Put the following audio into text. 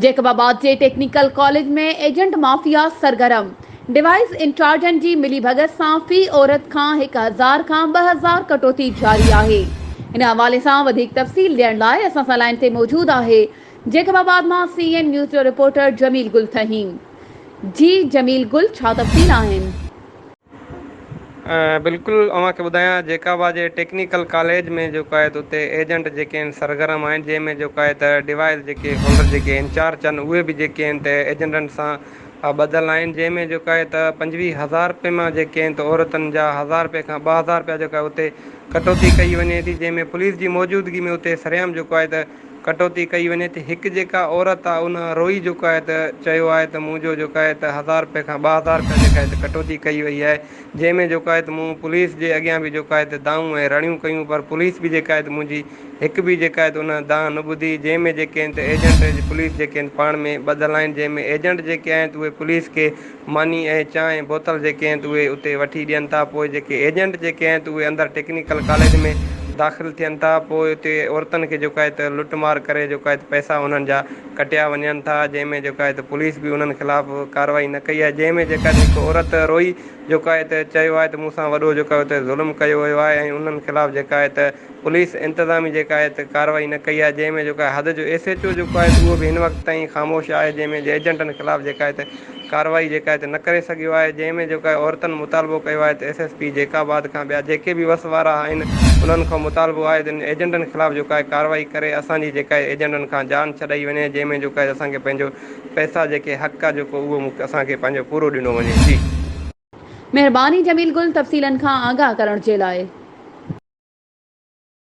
Jacob آباد جي technical college ۾ agent mafia سرگرم، ڊوائيس انچارجن جي ملي ڀڳت سان في عورت کان 1000 کان 2000 ڪٽوتي جاري آهي. ان حوالي سان وڌيڪ تفصيل ڏيڻ لاء اسان سان لائين تي موجود آهي جيڪب آباد مان سي اين نيوز جو رپورٽر جميل گل ٿهيم. جي جميل گل ڇا تفصيل آهن؟ بلڪل اوهان کي ٻڌايان جيڪب آباد جي ٽيڪنيڪل ڪاليج ۾ جيڪو آهي ته اتي ايجنٽ جيڪي آهن سرگرم آهن جنهن ۾ جيڪو آهي ته ڊوائيس جيڪي هولڊر جيڪي انچارج آهن اهي به جيڪي آهن ته ايجنٽن سان ٻڌل آهن جنهن ۾ جيڪو آهي ته 25 هزار رپئي مان جيڪي آهن ته عورتن جا هزار رپئي کان 2000 رپيا جيڪو آهي اتي ڪٽوتي ڪئي وڃي ٿي جنهن ۾ پوليس جي موجودگي ۾ اتي سرعام جيڪو آهي ته ڪٽوتي ڪئي وڃي ٿي هڪ جيڪا عورت آ ان روئي جيڪو آهي ته چيو آهي ته منهنجو جيڪو آهي ته هزار رپئي کان 2000 رپيا جيڪا آهي ته ڪٽوتي ڪئي وئي آهي جنهن ۾ جيڪو آهي ته مون پوليس جي اڳيان به جيڪو آهي ته دانهون ۽ رڙيون ڪيون پر پوليس به جيڪا آهي ته منهنجي هڪ به جيڪا آهي ته ان دانهن نه ٻڌي جنهن ۾ جيڪي آهن ته ايجنٽ ۽ پوليس جيڪي آهن پاڻ ۾ ٻڌل آهن جنهن ۾ ايجنٽ جيڪي آهن ته اهي پوليس کي ماني ۽ چانهه بوتل جيڪي آهن ته اهي اتي وٺي ڏين ٿا پوء جيڪي ايجنٽ جيڪي آهن ته اهي اندر ٽيڪنيڪل ڪاليج ۾ داخل ٿين ٿا پوء اتي عورتن کي جيڪو آهي ته لٽ مار ڪري جيڪو آهي ته پئسا انهن جا ڪٽيا وڃن ٿا جنهن ۾ جيڪو آهي ته پوليس به انهن خلاف ڪارروائي نه ڪئي آهي جنهن ۾ جيڪا آهي هڪ عورت روئي جيڪو آهي ته چيو آهي ته مون سان وڏو جيڪو آهي اتي ظلم ڪيو ويو آهي ۽ انهن خلاف جيڪا آهي ته پوليس انتظامي جيڪا آهي ته ڪارروائي نه ڪئي آهي جنهن ۾ جيڪو آهي حد جو ايس ايڇ او جيڪو آهي ته اهو به هن وقت تائين خاموش آهي جنهن ۾ ايجنٽن خلاف جيڪا آهي ته ڪارروائي جيڪا آهي ته نه ڪري سگهيو آهي جنهن ۾ جيڪو آهي عورتن مطالبو ڪيو آهي ته ايس ايس پي جيڪب آباد کان ٻيا جيڪي به وس وارا آهن انهن کان مطالبو آهي ته انهن ايجنٽن خلاف جيڪو آهي ڪارروائي ڪري اسان جي جيڪا آهي ايجنٽن کان جان ڇڏائي وڃي جنهن ۾ جيڪو آهي اسان کي پنهنجو پئسا جيڪي حق آهي جيڪو اهو اسان کي پنهنجو پورو ڏنو وڃي جي. مهرباني جميل گل تفصيلن کان آگاهه ڪرڻ جي لاء.